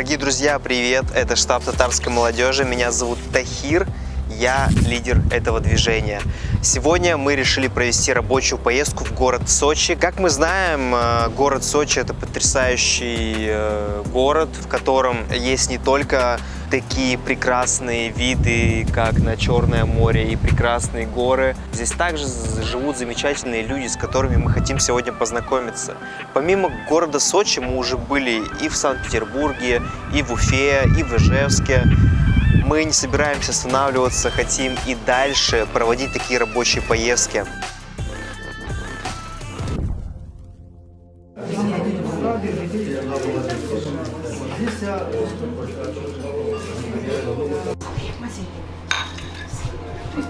Дорогие друзья, привет! Это штаб татарской молодежи. Меня зовут Тахир. Я лидер этого движения. Сегодня мы решили провести рабочую поездку в город Сочи. Как мы знаем, город Сочи – это потрясающий город, в котором есть не только такие прекрасные виды, как на Черное море и прекрасные горы. Здесь также живут замечательные люди, с которыми мы хотим сегодня познакомиться. Помимо города Сочи мы уже были и в Санкт-Петербурге, и в Уфе, и в Ижевске. Мы не собираемся останавливаться, хотим и дальше проводить такие рабочие поездки.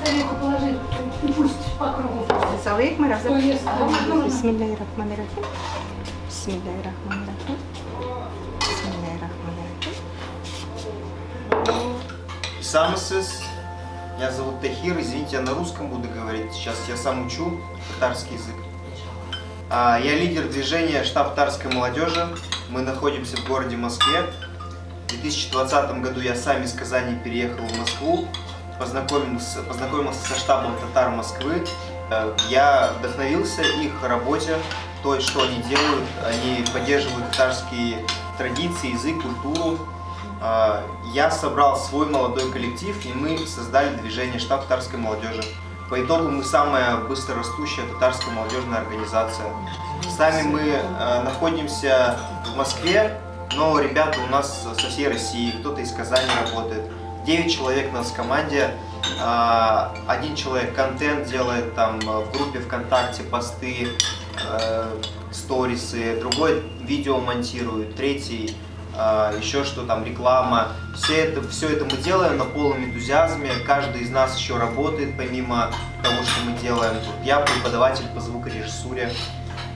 Тарелку положи, и пусть по кругу. Бисмилләһир-рахмәнир-рахим. Бисмилләһир-рахмәнир-рахим. Бисмилләһир-рахмәнир-рахим. Исәнмесез. Меня зовут Тахир. Извините, я на русском буду говорить. Сейчас я сам учу татарский язык. Я лидер движения «Штаб татарской молодежи». Мы находимся в городе Москве. В 2020 году я сам из Казани переехал в Москву, познакомился со штабом татар Москвы. Я вдохновился их работе, то, что они делают. Они поддерживают татарские традиции, язык, культуру. Я собрал свой молодой коллектив, и мы создали движение «Штаб татарской молодежи». По итогу мы самая быстрорастущая татарская молодежная организация. Сами мы находимся в Москве, но ребята у нас со всей России, кто-то из Казани работает. 9 человек у нас в команде, один человек контент делает там в группе ВКонтакте, посты, сторисы, другой видео монтирует, третий еще что там, реклама. Все это мы делаем на полном энтузиазме. Каждый из нас еще работает, помимо того, что мы делаем. Тут я преподаватель по звукорежиссуре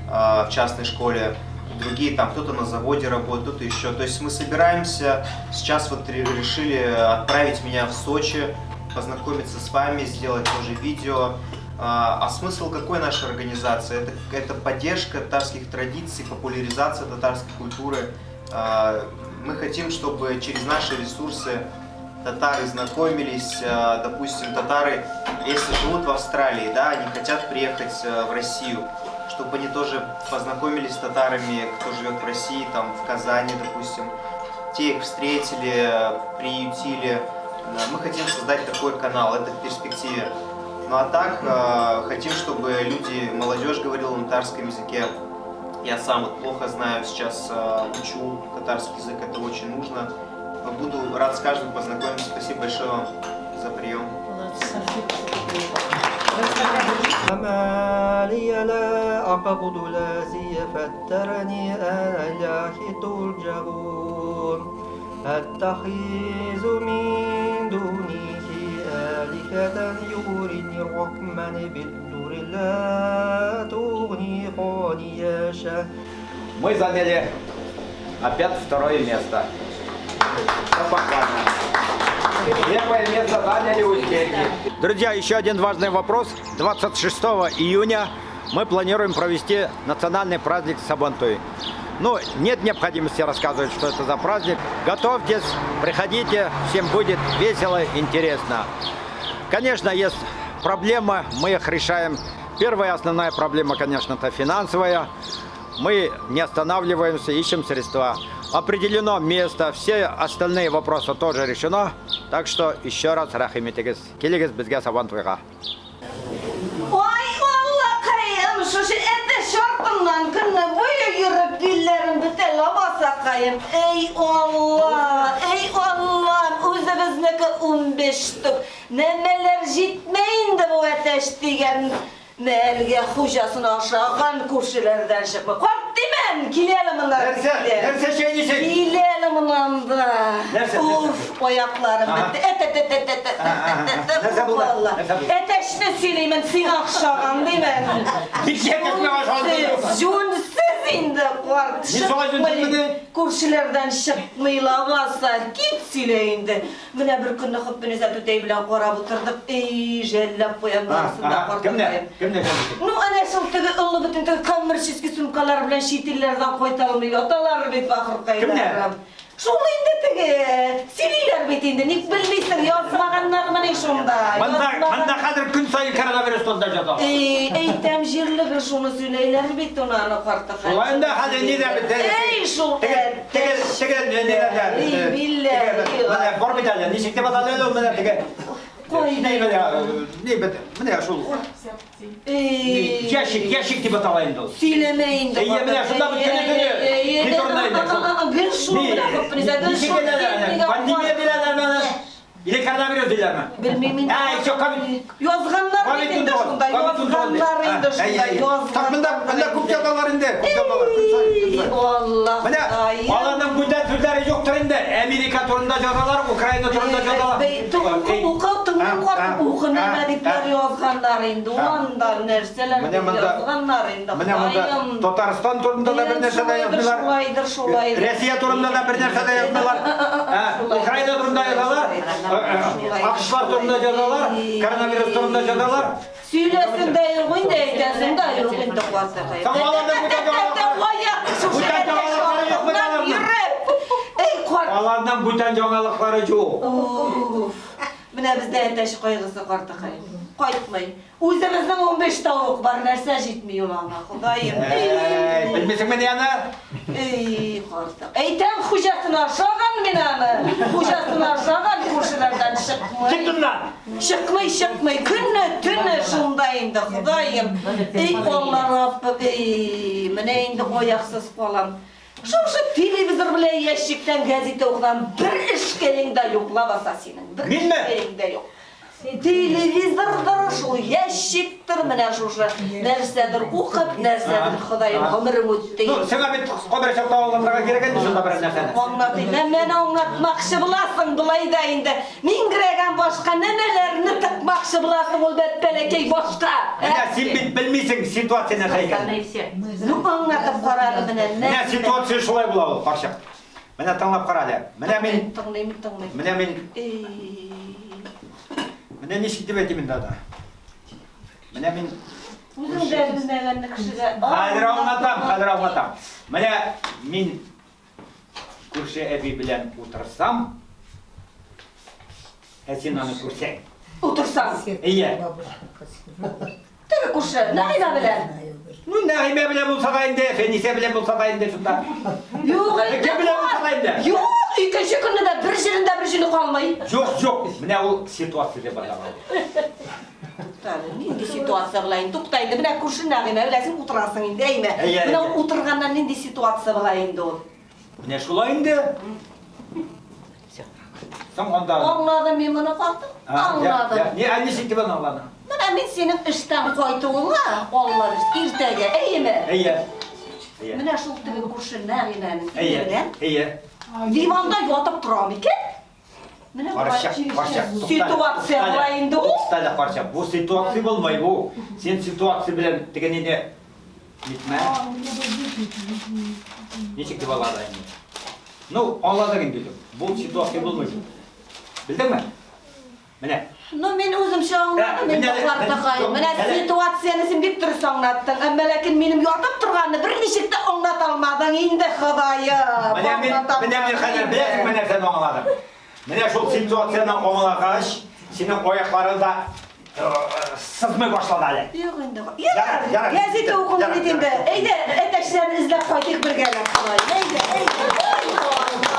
в частной школе. Другие там, кто-то на заводе работает, кто-то еще. То есть мы собираемся, сейчас вот решили отправить меня в Сочи, познакомиться с вами, сделать тоже видео. А смысл какой нашей организации? Это поддержка татарских традиций, популяризация татарской культуры. Мы хотим, чтобы через наши ресурсы татары знакомились, допустим, татары, если живут в Австралии, да, они хотят приехать в Россию, чтобы они тоже познакомились с татарами, кто живет в России, там, в Казани, допустим, те их встретили, приютили. Мы хотим создать такой канал, это в перспективе. Ну а так, хотим, чтобы люди, молодежь говорила на татарском языке. Я сам вот плохо знаю, сейчас учу татарский язык, это очень нужно. Буду рад с каждым познакомиться. Спасибо большое вам за прием. وما لي لا أعبد الذي فطرني وإليه ترجعون أتخذ من دونه آلهة يريدني الرحمن بضر لا تغن عني شيئا. Мы заняли опять второе место. Все похвально. Первое место заняли узбеки. Друзья, еще один важный вопрос. 26 июня мы планируем провести национальный праздник Сабантуй. Ну, нет необходимости рассказывать, что это за праздник. Готовьтесь, приходите, всем будет весело, интересно. Конечно, есть проблемы, мы их решаем. Первая основная проблема, конечно, это финансовая. Мы не останавливаемся, ищем средства. Определено место, все остальные вопросы тоже решено. Так что еще раз рәхим итегез. Килегез безгә Сабантуйга. Ай, Аллакаем, шушы әтәч артыннан көне буе йөреп билләрем бетә лабасакаем. Эй, Алла, эй, Аллам, үзебезнеке 15 штук. Нәмәләр җитмәй инде бу әтәч дигән мәлгә хуҗасын ашаган күршеләрдән чыкмый. Карт димән, кил әле монда. Нәрсә? Нәрсә чәйнисең? Кил әле монда. Нәрсә, Уф, аякларым бетте. Эт, эт, эт, эт, эт, эт, эт, эт, Нәрсә булды? Алла. Нәрсә булды? Әтәчне сөйлимен, сиңа охшаган димән. Нишләп миңа охшаган? Җүнсез инде карт. Мин шулай җүнсезмени? Күршеләрдән чыкмый лабаса. Кит сөйлә инде. Менә бер көнне Хөппенизә түтәй белән карап утырдык. Эй, жәлләп куям барысын да карт. Кемне? Кемне? Ну, әнә шул теге олы бөтен теге коммерческий сумкалар белән чит илләрдән кайта алмый яталар бит бахыркайлар. Кемне? Шул инде теге, сөйлиләр бит инде, ник белмисең, язмаганнармыни шунда? Монда, монда хәзер көн саен коронавирус турында язалар. Эй, әйтәм, җирлеге шуны сөйләйләр бит аны, аны картыкай. Шулай инде хәзер ни дә бит. Эй, шул. Теге, теге, теге, ни дә. Эй, билләһи. Менә бар бит әле, ничек дип атала әле ул менә теге. Кайда? Ни менә, ни бит, менә шул. Ящик, ящик дип атала инде ул. Сөйләмә инде. Әйе, менә шунда бит көне төне. Ни турында инде шул. Гел шул менә күп нәрсә, гел шул. Пандемия диләр менә. Или коронавирус диләрме? Белмим инде. Ә, еще ковид. Язганнар бит инде шунда, язганнар инде шунда, язганнар. Так монда, монда күп язалар инде, күп язалар, көн саен, көн саен. Аллаһ. Менә аларның бүтән сүзләре юктыр инде. Америка турында язалар, Украина турында язалар. Укы, тыңлый картып укы нәмә дипләр язганнар инде. Ул анда нәрсәләр Менә дип монда язганнар инде. Менә монда Ходаем. Татарстан турында да бер нәрсә дә язмыйлар. Шулайдыр, шулайдыр. Россия турында да бер нәрсә дә язмыйлар. Украина турында язалар, АКШлар турында язалар, коронавирус турында язалар. Сөйләсен дә юк инде, әйтәсен дә юк инде картыкай. Соң аларның бүтән Бүтән яңалыклары юк бит аларның. Эй, карт. Аларның бүтән яңалыклары юк. Уф. Менә бездә әтәч кайгысы картыкай. Кайтмый. Үзебезнең 15 тавык бар, нәрсә җитми ул аңа, Ходаем. Әй, белмисеңме ни аны? Эй, картык. Әйтәм, хуҗасына ошаган мин аны. Хуҗасына ошаган күршеләрдән чыкмый. Чык моннан. Чыкмый, чыкмый. Көнне, төне шунда инде, Ходаем. Эй, Алла Раббым, эй, менә инде аяксыз калам. Шушы телевизор белән ящиктан газета укыган бер эшкәең дә юк, лабаса синең. Бер Минме? эшкәең дә юк. Телевизордыр, шул ящиктыр, менә шушы нәрсәдер укып, нәрсәдер Ходаем гомерем үтте. Ну, сиңа бит кайбер чакта аңлатырга кирәк инде шунда берәр нәрсәне. Аңлатыйм. Нәмәне аңлатмакчы буласың болай да инде. Миңгерәгән башка нәмәләрне тыкмакчы буласың ул бәләкәй башка. Менә син бит белмисең ситуация нәрсә икәнен. Ну, аңлатып карады менә. Менә ситуация шулай була ул, карчык. Менә тыңлап кара әле. Менә мин, Тыңлыйм, тыңлыйм. менә мин, Эй. менә ничек дип әйтим инде аны. Менә мин Үзең дә белмәгәнне кешегә. хәзер аңлатам, хәзер аңлатам. Менә мин күрше әби белән утырсам, ә син аны күрсәң. Утырсаң. Әйе. Теге күрше, Нәгыймә белән. Ну, Нәгыймә белән булса да инде, Фәнисә белән булса да инде шунда. Юк инде. Кем белән булса да инде. Юк, икенче көнне дә бер җирендә бер җире калмый. Юк, юк. Менә ул ситуация дип атала. Туктале, нинди ситуация була инде? Тукта инде, менә күрше Нәгыймә белән син утырасың инде, әйме? Әйе, Менә әйе. ул утырганнан нинди ситуация була инде ул? Менә шулай инде. Соң анда. Аңладым мин моны, картым. Аңладым. Ни, ә ничек дип аңладың? Менә мин синең эштән кайтуыңа, Алла бирсен, иртәгә, әйеме? Әйе. Әйе. Менә шул теге күрше Нәгыймәнең Әйе. ире белән Әйе. диванда ятып торам икән. Менә Карчык, карчык. Ситуация була инде ул. Туктале, карчык. Бу ситуация булмый бу. Син ситуация белән теге нине нитмә. Ничек дип алады инде? Ну, аңладың инде. Бу ситуация булмый. Белдеңме? Менә. Ну, мин үземчә аңладым инде, картакай. Менә ситуацияне син бик дөрес аңлаттың. Әмма ләкин минем ятып торганны берничек тә аңлата алмадың инде, Ходаем. Менә мин, менә мин хәзер беләсеңме нәрсәне аңладым? Менә шул ситуацияне аңлагач, синең аякларың да сызмый башлады әле. Юк инде. Ярар, Ярар, ярар. газета укыдым Ярар, бит инде. ярар. Әйдә, әтәчләрне эзләп кайтыйк бергәләп, Ходаем. Әйдә, әйдә.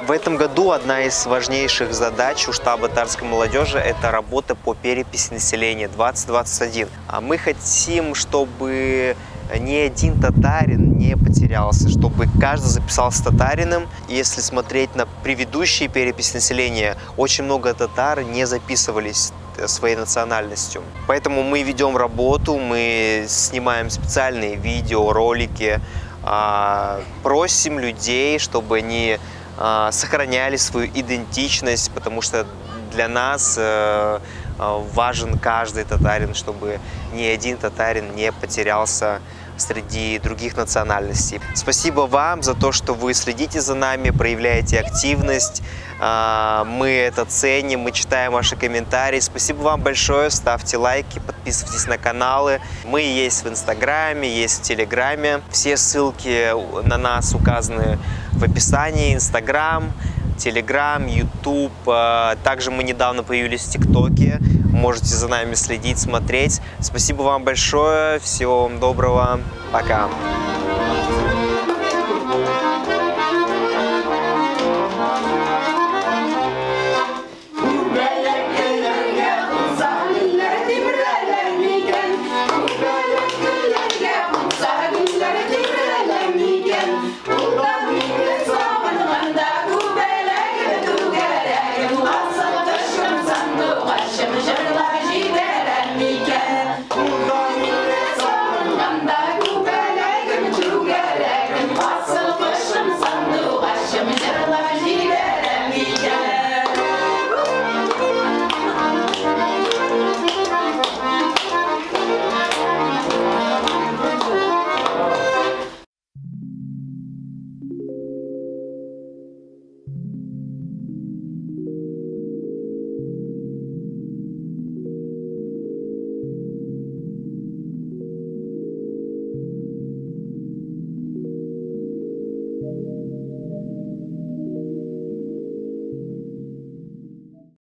В этом году одна из важнейших задач у штаба татарской молодежи – это работа по переписи населения 2021. А мы хотим, чтобы ни один татарин не потерялся, чтобы каждый записался татарином. Если смотреть на предыдущие переписи населения, очень много татар не записывались своей национальностью. Поэтому мы ведем работу, мы снимаем специальные видео, ролики, просим людей, чтобы они сохраняли свою идентичность, потому что для нас важен каждый татарин, чтобы ни один татарин не потерялся среди других национальностей. Спасибо вам за то, что вы следите за нами, проявляете активность. Мы это ценим, мы читаем ваши комментарии. Спасибо вам большое, ставьте лайки, подписывайтесь на каналы. Мы есть в Инстаграме, есть в Телеграме. Все ссылки на нас указаны в описании. Инстаграм, Телеграм, Ютуб. Также мы недавно появились в ТикТоке. Можете за нами следить, смотреть. Спасибо вам большое. Всего вам доброго. Пока.